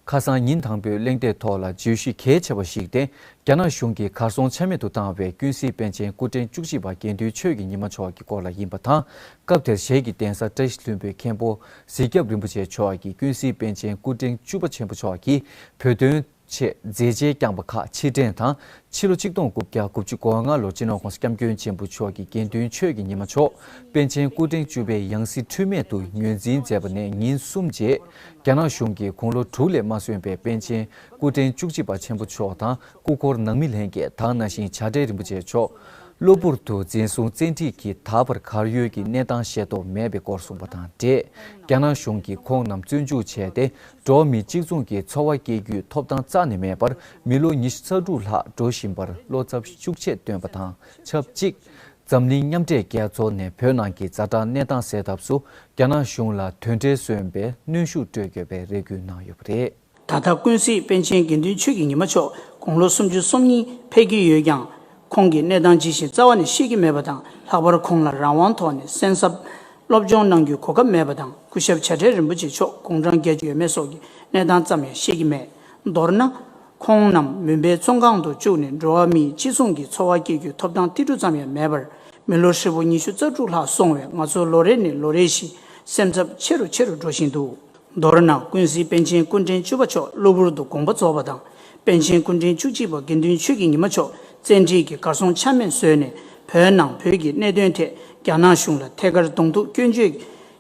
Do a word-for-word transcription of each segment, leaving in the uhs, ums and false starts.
ཁ་སང་ཉིན་དང་པོའི་གླེང་སྟེགས་ཐོག་ལ་བརྗོད་གཞི་གལ་ཆེ་བ་ཞིག་སྟེ། རྒྱ་ནག་གཞུང་གིས་གར་སོང་ཆ་མེད་དུ་བཏང་བའི་ཀུན་གཟིགས་པཎ་ཆེན་སྐུ་ཕྲེང་བཅུ་གཅིག་པ་དགེ་འདུན་ཆོས་ཀྱི་ཉི་མ་མཆོག་གི་སྐོར་ལ་ཡིན་པ་དང་། སྐབས་དེར་ཞལ་གྱི་གདན་ས་བཀྲ་ཤིས་ལྷུན་པོའི་མཁན་པོ་གཟིགས་སྐྱབས་རིན་པོ་ཆེ་མཆོག་གིས་ཀུན་གཟིགས་པཎ་ཆེན་སྐུ་ཕྲེང་བཅུ་པ་ཆེན་པོ་མཆོག་གིས་བོད་དོན་ཆེད་མཛད་རྗེས་བསྐྱངས་པ་ཁག་ཕྱིར་དྲན་དང་། ཕྱི་ལོ་ཆིག་སྟོང་དགུ་བརྒྱ་དགུ་བཅུ་གོ་ལྔ་ལོར་སྤྱི་ནོར་༸གོང་ས་༸སྐྱབས་མགོན་ཆེན་པོ་མཆོག་གིས་དགེ་འདུན་ཆོས་ཀྱི་ཉི་མ་མཆོག་པཎ་ཆེན་སྐུ་ཕྲེང་བཅུ་པའི་ཡང་སྲིད་འཁྲུལ་མེད་དུ་ངོས་འཛིན་མཛད་པ་ནས་ཉིན་གསུམ་རྗེས། རྒྱ་ནག་གཞུང་གིས་དགུང་ལོ་དྲུག་ལས་མ་སོན་པའི་པཎ་ཆེན་སྐུ་ཕྲེང་བཅུ་གཅིག་པ་ཆེན་པོ་མཆོག་དང་། སྐུ་འཁོར་ནང་མི་ལྷན་རྒྱས་དང་། ན་ཤིང་བྱ་བྲལ་རིན་པོ་ཆེ་མཆོག་གློ་བུར་དུ་འཛིན་བཟུང་བཙན་ཁྲིད་ཀྱིས་ད་བར་གར་ཡོད་ཀྱི་གནས་སྟངས་ཤེས་རྟོགས་མེད་པའི་སྐོར་གསུངས་པ་དང་འབྲེལ། རྒྱ་ནག་གཞུང་གིས་ཁོང་རྣམས་བཙོན་འཇུག་བྱས་ཏེ། འགྲོ་བ་མིའི་གཅིག་མཚུངས་ཀྱི་འཚོ་བ་སྐྱེལ་རྒྱུའི་ཐོབ་ཐང་རྩ་ནས་མེད་པར། མི་ལོ་ཉི་ཤུ་རྩ་དྲུག་ལྷག་འགྲོ་བཞིན་པར་བློ་འཚབ་ཤུགས་ཆེ་བཏོན་པ་དང་ཆབས་ཅིག་འཛམ་གླིང་མཉམ་འབྲེལ་རྒྱལ་ཚོགས་ནས་བོད་ནང་གི་ཛ་དྲག་གནས་སྟངས་སེལ་ཐབས་སུ། རྒྱ་ནག་གཞུང་ལ་དོལ་འདྲེ་སོན་པའི་གནོན་ཤུགས་སྤྲོད་དགོས་པའི་རེ་སྐུལ་གནང་ཡོད་པ་རེད། ད་ལྟ་ཀུན་གཟིགས་པཎ་ཆེན་དགེ་འདུན་ཆོས་ཀྱི་ཉི་མ་མཆོག་དགུང་ལོ་སུམ་ཅུ་སོ་གཉིས་ཕེབས་ཀྱི་ཡོད་ཀྱང་། ཁོང་གི་གནས་སྟངས་ཇི་བཞིན་རྩ་བ་ནས་ཤེས་ཀྱི་མེད་པ་དང་། ལྷག་པར་ཁོང་ལ་རང་དབང་ཐོག་ནས་གསན་གཟབ། སློབ་སྦྱོང་གནང་རྒྱུའི་གོ་སྐབས་མེད་པ་དང་། སྐུ་ཞབས་བྱ་བྲལ་རིན་པོ་ཆེ་མཆོག་དགུང་གྲངས་བརྒྱད་ཅུ་ཡོད་མེད་སོགས་ཀྱི་གནས་སྟངས་ཙམ་ཡང་ཤེས་ཀྱི་མེད། མདོར་ན། ཁོང་རྣམས་མུན་པའི་བཙོན་ཁང་དུ་བཅུག་ནས། འགྲོ་བ་མིའི་སྤྱི་མཚུངས་ཀྱི་འཚོ་བ་སྐྱེལ་རྒྱུའི་ཐོབ་ཐང་ཏིལ་འབྲུ་ཙམ་ཡང་མེད་པར། མི་ལོ་ཧྲིལ་པོ་ཉི་ཤུ་རྩ་དྲུག་ལྷག་སོང་བས། ང་ཚོ་ལོ་རེ་ནས་ལོ་རེ་བཞིན་སེམས་འཚབ་ཆེ་རུ་ཆེ་རུ་འགྲོ་བཞིན་འདུག་མདོར་ན། ཀུན་གཟིགས་པཎ་ཆེན་སྐུ་ཕྲེང་བཅུ་པ་མཆོག་གློ་བུར་དུ་དགོངས་པ་རྫོགས་པ་དང་། པཎ་ཆེན་སྐུ་ཕྲེང་བཅུ་གཅིག་པ་དགེ་འདུན་ཆོས་ཀྱི་ཉི་མ་མཆོག་བཙན་ཁྲིད་ཀྱིས་གར་སོང་ཆ་མེད་བཟོས་ནས། བོད་ནང་བོད་ཀྱི་གནད་དོན་ཐད་རྒྱ་ནག་གཞུང་ལ་ཐད་ཀར་གདོང་ཐུག་སྐྱོན་བརྗོད་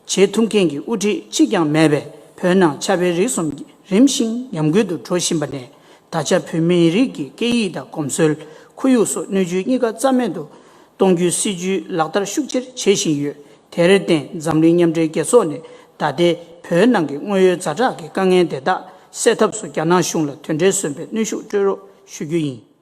བྱེད་ཐུབ་མཁན་གྱི་དབུ་ཁྲིད་གཅིག་ཀྱང་མེད་པས། བོད་ནང་ཆབ་དཔལ་རིག་གསུམ་རིམ་བཞིན་ཉམས་རྒུད་དུ་འགྲོ་བཞིན་པ་ནས། ད་ཆ་བོད་མི་རིགས་ཀྱི་སྐད་ཡིག་དང་གོམས་སྲོལ། ཁོར་ཡུག་སོགས་སྣོད་བཅུད་གཉིས་ཀ་རྩ་མེད་དུ་གཏོང་རྒྱུའི་སྲིད་ཇུས་ལག་བསྟར་ཤུགས་ཆེར་བྱེད་བཞིན་ཡོད། དེར་བརྟེན། འཛམ་གླིང་མཉམ་འབྲེལ་རྒྱལ་ཚོགས་ནས་ད་ལྟའི་བོད་ནང་གི་དངོས་ཡོད་ཛ་དྲག་གི་དཀའ་ངལ་དེ་དག་སེལ་ཐབས་སུ་རྒྱ་ནག་གཞུང་ལ་དོལ་འདྲེ་སོན་པའི་གནོན་ཤུགས་སྤྲོད་རོགས་ཞུ་རྒྱུ་ཡིན།